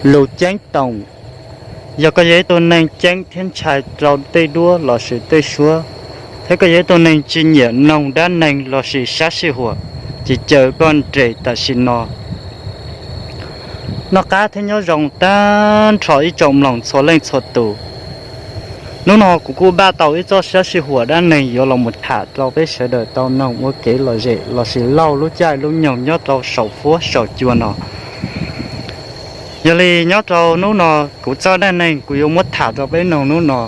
Lus ceeb toom: yog koj yog ib tug neeg ceeb thiab ntshai rau tej duab lossis tej suab, thiab koj yog ib tug neeg tsis nyiam noog dab neeg lossis sab sij huam, ces caw koj nres tam sim no. Noj qab thiab nyob zoo tag nrho ib tsoom mloog txhua leej txhua tus. Hnub no kuv kuj npaj tau ib txoj sab sij huam dab neeg yuav los mus tham rau peb sawv daws tau noog ua kev lom zem lossis lauj lub caij lub nyoog nyob rau saum fuab saum cua no. Yog li nyob rau hnub no, kuv txoj dab neeg kuv yuav muab tham rau peb noog hnub no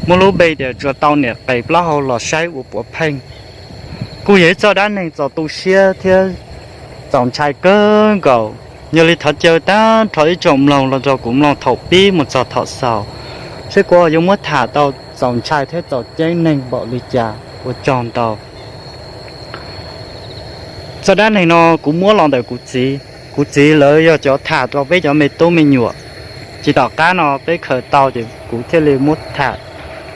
muaj lub npe tias tsuas tau niam qes plaub hau los saib ua puav pheej. Kuj yog ib txoj dab neeg txaus tu siab thiab txaus ntshai kawg nkaus. Yog li thov caw tag nrho ib tsoom mloog los nrog kuv mloog thaum pib mus txog thaum xaus, seb kuv yuav muab tham tau txaus ntshai thiab txaus ceeb neeg npaum li cas. Ua tsaug ntau. Txoj dab neeg no kuv muab los ntawm kuv txiv. Kuv txiv lawv yog cov tham rau peb cov me tub me nyuam. Ces tom qab no peb khaws tau ces kuv thiaj li muab tham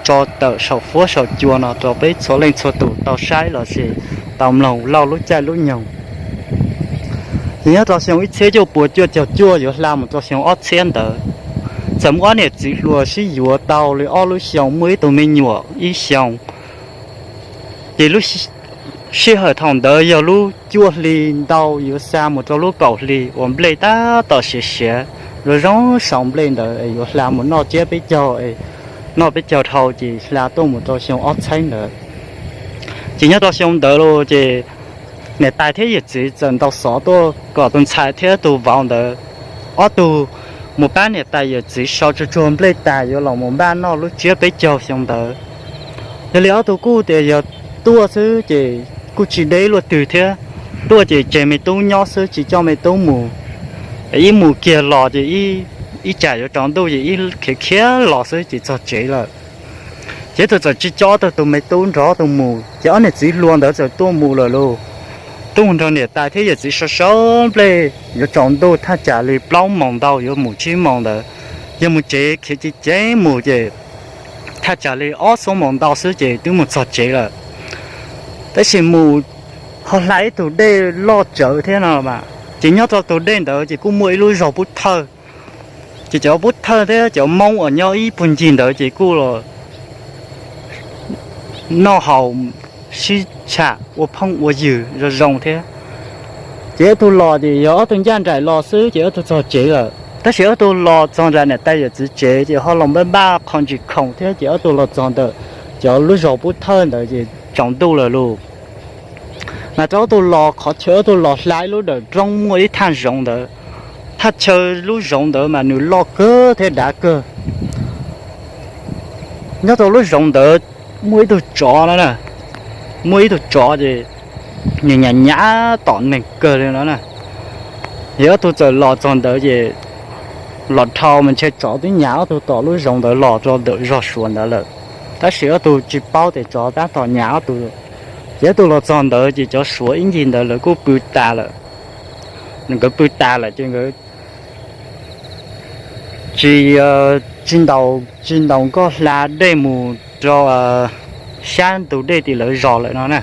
tso tawm saum fuab saum cua no rau peb txhua leej txhua tus tau saib lossis tau mloog lauj lub caij lub nyoog. Ces nyob rau xyoo ib txhiab cuaj puas cuaj caug cuaj yuav hla mus rau xyoo ob txhiab ntawd, txawm muaj ob niam txiv hluas sib yuav tau li ob lub xyoos muaj ib tug me nyuam ib xyoos. Ces lub sij hawm thaum ntawd yog lub cuaj hli ntau yuav xa mus rau lub kaum hli uas nplej tab tom siav siav, zoo zoo saum nplej ntawd es yuav hla mus noj tsiab peb caug, noj peb caug dhau ces hla tuaj mus rau xyoo ob txhiab ntawd. Ces nyob rau xyoo ntawd los ces niam tais thiab yawm txiv txawm ntaus xov tuaj kom tus ntxhais thiab tus vauv ntawd ob tug mus pab niam tais yawm txiv sau tsuag tsuag nplej tas yuav los mus npaj noj lub tsiab peb caug xyoo ntawd. Yog li ob tug kuj tias yog tuaj xwb ces kuj tsis deb luaj twg thiab, tuaj ces tseg me tub nyob xwb tsis coj me tub mus. Ib mus kiag los ces ib tsam yuav tsaus ntuj ces ib khiav khiav los xwb ces txog tsev lawm. Ces ob tug txawm tsis coj ob tug tus me tub nrog ob tug mus ces ob niam txiv hluas ntawd txawm tuaj mus lawm lauj. Tuaj mus nrog niam tais thiab yawm txiv sau sau nplej yuav tsaus ntuj thaj tsam li plaub moos ntau yuav mus tsib moos ntawd. Yog mus tsev khiav ceev ceev mus ces thaj tsam li ob xuab moos ntau xwb ces twb mus txog tsev lawm. Tab sis mus ho hla ib tug dej loj tsawv thiab no mas, ces nyob rau tus dej ntawd ces kuj muaj ib lub zos pub thawj. Ces cov pub thawj thiab cov Hmoob uas nyob ib puag ncig ntawd ces kuj los noj haus sib tsham ua phooj ua ywg zoo zoo thiab. Ces ob tug los ces yog ob tug ncaj nraim los xwb ces ob tug txog tsev lawm. Tab sis ob tug los txog nram niam tais yawm txiv tsev ces ho los npaj npaj qho ntsis khoom thiab ces ob tug los txog ntawm cov lub zos pub thawj ntawd ces tsaus ntuj lawm lauj. Mas rau ob tug los qhov chaw ob tug los hla ib lub dawm roob muaj ib thaj zoov ntawd. Thaj chaw lub zoov ntawd mas nws loj kawg thiab dav kawg. Nyob rau lub zoov ntawd muaj ib tug tsov no na, muaj ib tug tsov ces nws nyam nyam tom neeg kawg li no na. Yog ob tug txawm los txog ntawd ces los dhau mas ntshe tsov twb nyam ob tug tom lub zoov ntawd los rau ntawm zog Suav ntawd lawm. Tab sis ob tug tsis paub tias tsov tab tom nyam ob tug. Ces ob tug los txog ntawd ces cov Suav ib ncig ntawd lawv kuj pw tas lawm. Nkawd pw tas lawm ces nkawd tsis, tsis ntaus, tsis ntaus nkoj hla dej mus rau sab ntug dej tim lawv zos lawm no na.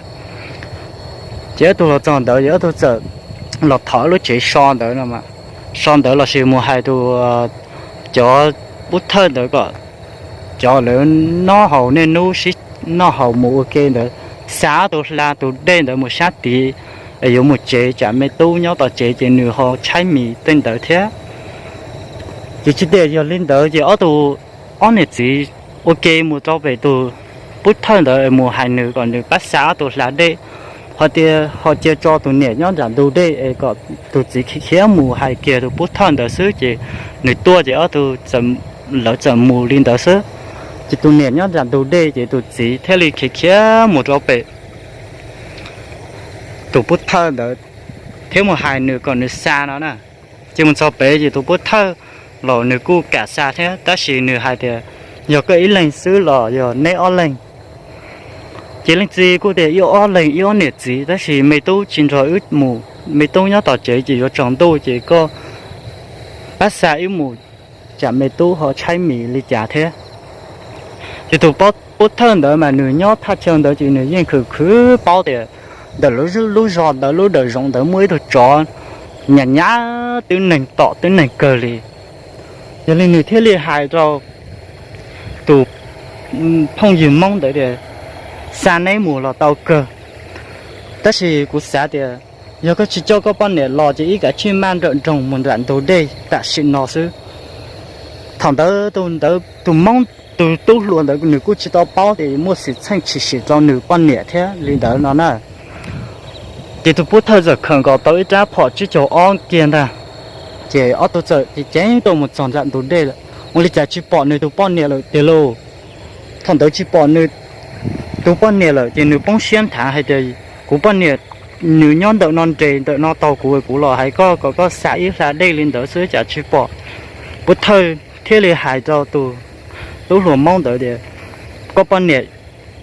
Ces ob tug los txog ntawd ces ob tug txawm los thov lub tsev so ntawd no, so ntawd lossis mus hais tus, cov pub thawj ntawd kom cov lawv noj haus niaj hnub sib noj haus mus ua ke ntawd, xa ob tug hla tus dej ntawd mus sab tid, yuav mus tsev tsam me tub nyob tom tsev ces nws ho tshaib mis tej ntawd thiab. Ces tsis tias yog li ntawd ces ob tug, ob niam txiv ua ke mus rau pem tus pub thawj ntawd mus hais nws kom nws pab xa ob tug hla dej, ho tias ho cia tso tus niam nyob nram ntug dej es kom tus txiv khiav khiav mus hais kiag tus pub thawj ntawd xwb ces nws tuaj ces ob tug, lawv txawm mus li ntawd xwb. Ces tus niam nyob nram ntug dej ces tus txiv thiaj li khiav khiav mus rau pem tus pub thawj ntawd thiab mus hais nws kom nws xa no na. Ces mus txog pem ces tus pub thawj los nws kuj kam xa thiab tab sis nws hais tias, yog koj ib leeg xwb los yog neb ob leeg? Ces leej txiv kuj tias, ib ob leeg ib ob niam txiv tab sis me tub tsis nrog wb mus, me tub nyob tom tsev ces yuav tsaus ntuj ces koj pab xa wb mus tsam me tub ho tshaib mis li cas thiab. Ces tus pub thawj ntawd mas nws nyob thaj chaw ntawd ces nws yeej khwv khwv paub tias ntawm lub zos ntawd lub dawm zoov ntawd muaj ib tug tsov nyas nyas tib neeg tom tib neeg kawg li. Yog li nws thiaj li hais rau tus phooj ywg Hmoob ntawd tias, xa neb mus los tau kawg, tab sis kuv xav tias yog koj tsis coj koj poj niam los ces wb kav tsij maj nrawm nroos mus nram ntug dej tam sim no xwb. Thaum ntawd tus ntawd tus Hmoob tus tub hluas ntawd nws kuj tsis tau paub tias muaj xwm txheej tshwm sim rau nws poj niam thiab li ntawd no na. Ces tus pov thawj txawm khawm nkaus tau ib rab phom tsib caug ob kiag ntag, ces ob tug txawm ceev ceev tuaj mus txog nram ntug dej lawm. Ua li cas tsis pom nws tus poj niam lawm tiag lauj. Thaum ntawd tsis pom nws tus poj niam lawm ces nws poob siab nthav hais tias, kuv poj niam nws nyob ntawm no nres ntawm no taug kuv, kuv los hais koj kom koj xa ib hla dej li ntawd xwb cas tsis pom. Pov thawj thiaj li hais rau tus tub hluas Hmoob ntawd tias, koj poj niam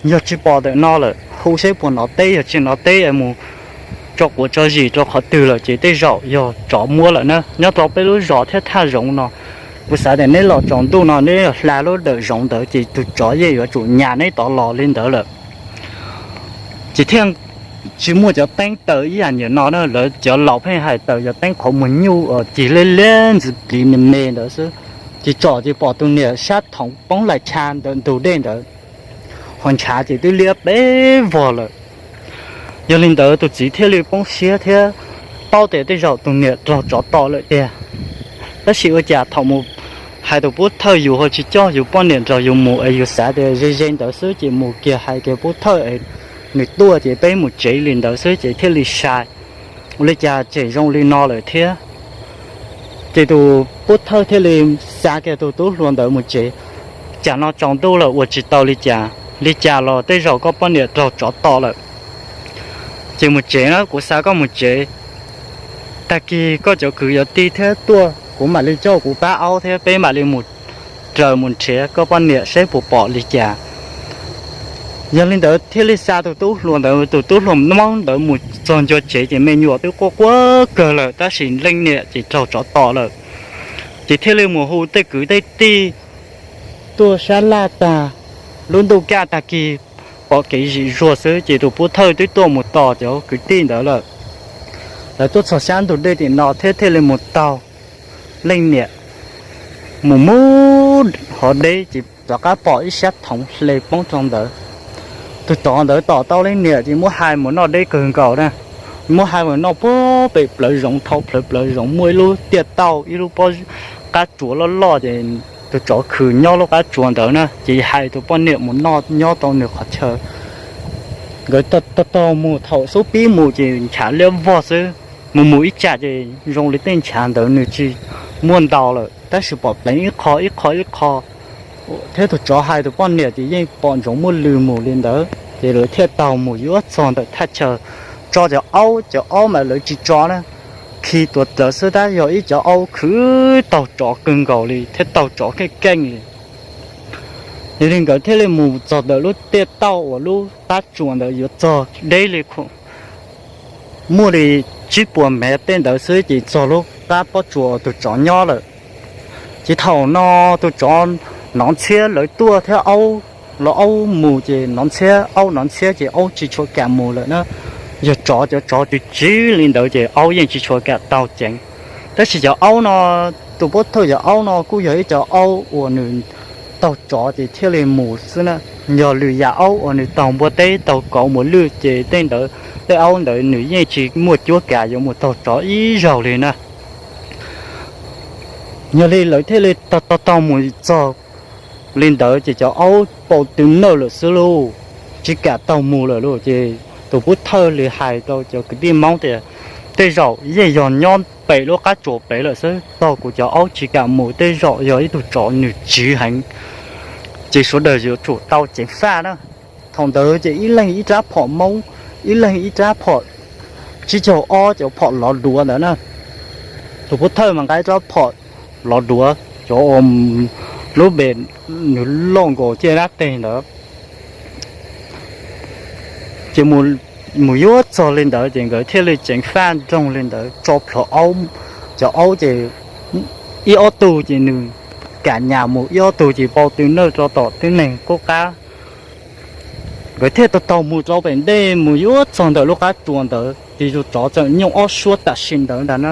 yog tsis pom ntawm no lawm hu seb puas hnov teb, yog tsis hnov teb es mus tso quav tso zis rau qhov twg lawm ces tej zaum yog tsov muab lawm na. Nyob rau peb lub zos thiab thaj zoov no, kuv xav tias neb los tsaus ntuj no neb hla lub dawm zoov ntawd ces tus tsov yeej yuav tsum nyas neb tod los li ntawd lawm. Ces thiaj tsis muaj cov teeb taws ib yam nyuam no na, lawv cov laus pheej hais taws cov teeb qhov muag nyuj uas cig liab liab ntxwv pliv me me ntawd xwb. Ces tsom ces pom tus niam sab thoov poob laim cha ntawm ntug dej ntawd, ho ntshav ces twb liab peb vog lawm. Yog li ntawd tus txiv thiaj li poob siab thiab paub tias tej zaum tus niam raug tsov tom lawm tiag. Tab sis ua cas thaum mus hais tus pov thawj yus ho tsis coj yus poj niam nrog yus mus es yus xav tias ze ze ntawd xwb ces mus kiag hais kiag pov thawj es nws tuaj ces peb mus tsev li ntawd xwb ces thiaj li sai. Ua li cas tseem zoo li no lawm thiab. Ces tus pov thawj thiaj li xa kiag tus tub hluas ntawd mus tsev. Cas no tsaus ntuj lawm ua tsis tau li cas, li cas los tej zaum koj poj niam raug tsov tom lawm. Ces mus tsev na, kuv xa koj mus tsev. Tag kis koj cov kwv cov tij thiab tuaj kuv mam li coj kuv pab aub thiab peb mam li mus raws mus nrhiav koj poj niam seb puas pom li cas. Yog li ntawd thiaj li xa tus tub hluas ntawd, tus tub hluas Hmoob ntawd mus txog ncua tsev ces me nyuam twb quaj quaj kawg lawm tab sis leej niam ces raug tsov tom lawm. Ces thiaj li mus hu tej kwv tej tij tuaj sab laj tag, lub ntuj kaj tag kis pom kev zim zuag xwb ces tus pov thawj twb tuaj mus tos cov kwv tij ntawd lawm. Lawv tuaj txog sab ntug dej tim no thiab thiaj li mus taug leej niam mus mus hov deb ces rov qab pom ib sab thoov hle poob rau ntawd. Tus tsov ntawd tom tau leej niam ces muab hais mus noj deb kawg nkaus na, muab hais mus noj puag pem plawv zoov, dhau plawv plawv zoov muaj ib lub tiaj tauj ib lub pob qab tsuas loj loj ces tus tsov khwm nyob lub qab tsuas ntawd na ces hais tus poj niam mus noj nyob tau nws qhov chaw. Nkawd taug taug mus thaum xub pib mus ces ntshav liab vog xwb, mus mus ib tsam ces zoo li tej ntshav ntawd nws tsis muaj ntau lawm tab sis pom pleev ib qho ib qho ib qho thiab tus tsov hais tus poj niam ces yeej pom ntsoov muaj lws mus li ntawd ces lawv thiaj taug mus yuav txog ntawm thaj chaw tso cov aub, cov aub mas lawv tsis tso na, khi tuav rawv xwb tab yog ib cov aub khwv taug tsov kawg nkaus li thiab taug tsov keej keej li. Yog li nkawd thiaj li mus txog ntawm lub tiaj tauj uas lub qab tsuas ntawd yuav txog deb li muaj li tsib puas mev tej ntawd xwb ces txog lub qab pob tsuas tus tsov nyob lawm. Ces thaum no tus tsov nov ntxhiab lawv tuaj thiab aub los aub mus ces nov ntxhiab aub nov ntxhiab ces aub tsis tshua kam mus lawm na. Yog tsov, cov tsov tsiv tsiv li ntawd ces aub yeej tsis tshua kam taug ceev. Tab sis cov aub no, tus pov thawj cov aub no kuj yog ib cov aub uas nws taug tsov ces thiaj li mus xwb na. Yog lwm yam aub uas nws taug npua teb taug kauv mus lwj ces tej ntawd, tej aub ntawd nws yeej tsis muaj cuab kav yuav mus taug tsov ib zaug li na. Yog li lawv thiaj li taug taug taug mus txog li ntawd ces cov aub pau tw nawj lawm xwb lauj, tsis kam taug mus lawm lauj. Ces tus pov thawj li hais rau cov kwv tij Hmoob tias, tej zaum yeej yog nyob pem lub qab tsuas pem lawm xwb, tog kuv cov aub tsis kam mus, tej zaum yog ib tug tsov nws tsiv heev, ces sawv daws yuav tsum tau ceev faj na. Thaum ntawd ces ib leeg ib rab phom Hmoob, ib leeg ib rab phom tsib caug ob, cov phom lov duav ntawd na. Tus pov thawj mas nqa ib rab phom lov duav cov uas lub npe nws loj nkaus ciaj dab teg ntawd. Ces mus yuav txog li ntawd ces nkawd thiaj li ceev faj nroog li ntawd tso plhuav aub. Cov aub ces ib ob tug ces nws kam nyas mus, ib ob tug ces pau tw nawj rau tom tib neeg qub qab. Nkawd thiaj taug taug mus rau pem ntej mus yuav txog ntawm lub qab tsuas ntawd. Ces tus tsov txawm nyooj ob suab tam sim ntawd ntag na.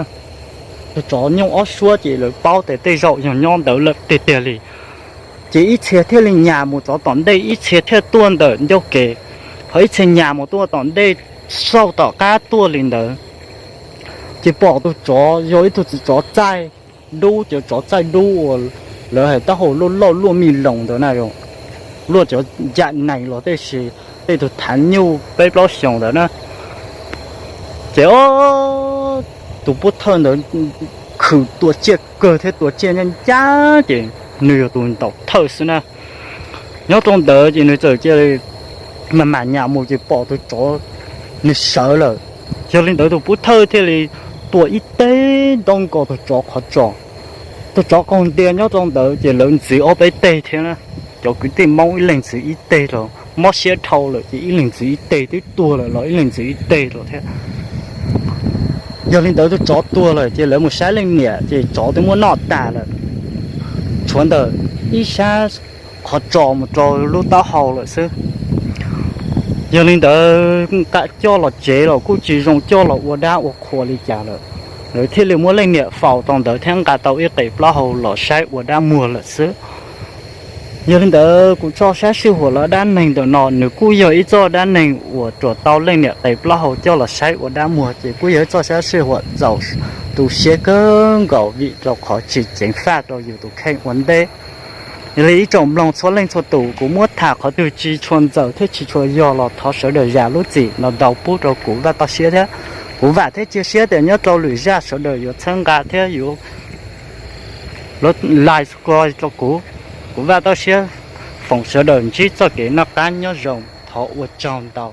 Tus tsov nyooj ob suab ces lawv paub tias tej zaum yog nyob ntawd lawm tiag tiag li. Ces ib txhia thiaj li nyas mus rau tom ntej, ib txhia thiaj tuaj ntawm ncauj kev, ho ib txhia nyas mus tuaj tom ntej, xauj tom qab tuaj li ntawd. Ces pom tus tsov yog ib tug txiv tsov txaij dub, cov tsov txaij dub uas lawv hais taub hau luaj lauj luaj mi loos ntawd na, luaj cov ncaj nees los tej si, tej tug thav nyuj peb plaub xyoos ntawd na. Ces o, tus pov thawj ntawd khwv tua tsiaj kawg thiab tua tsiaj ncaj ncaj, ces nws yog tus ntaus thawj xwb na. Nyob rau ntawd ces nws txawm cia li mam mam nyas mus ces pom tus tsov nws sawv lawm. Yog li ntawd tus pov thawj thiaj li tua ib teg ntaus nkaus tus tsov qhov tsos. Tus tsov qaug ntia nyob rau ntawd ces lawv ntxiv ob peb teg thiab na. Cov kwv tij Hmoob ib leeg ntxiv ib teg rau, mob siab dhau lawm ces ib leeg ntxiv ib teg, twb tuag lawm los ib leeg ntxiv ib teg rau thiab. Yog li ntawd tus tsov tuag lawm ces lawv mus saib leej niam ces tsov twb muab noj tas lawm, tshuav ntawm ib sab qhov tsos mus rau lub taub hau lawm xwb. Yog li ntawd nqa coj los tsev los kuj tsis zoo coj los ua dab ua qhua li cas lawm. Lawv thiaj li muab leej niam faus rau ntawd thiab nqa tau ib qe plaub hau los saib ua dab muag lawm xwb. Yog li ntawd kuv tso sab sij huam los dab neeg ntawm no nws kuj yog ib txoj dab neeg uas tsuas tau leej niam qe plaub hau coj los saib ua dab muag ces kuj yog ib txoj sab sij huam txaus tu siab kawg nkaus vim rau qhov tsis ceev faj rau yus tus kheej ua ntej. Yog li ib tsoom mloog txhua leej txhua tus, kuv muab tham qhov twg tsis tshua ntxaws thiab tsis tshua yog los thov sawv daws zam lub txim no ntau pub rau kuv Vaj Toj Siab thiab. Kuv vam thiab cia siab tias nyob rau lwm zaj sawv daws yuav txhawb nqa thiab yuav like, subscribe rau kuv. Kuv Vaj Toj Siab foom sawv daws ntsib txoj kev noj qab nyob zoo, thov ua tsaug ntau.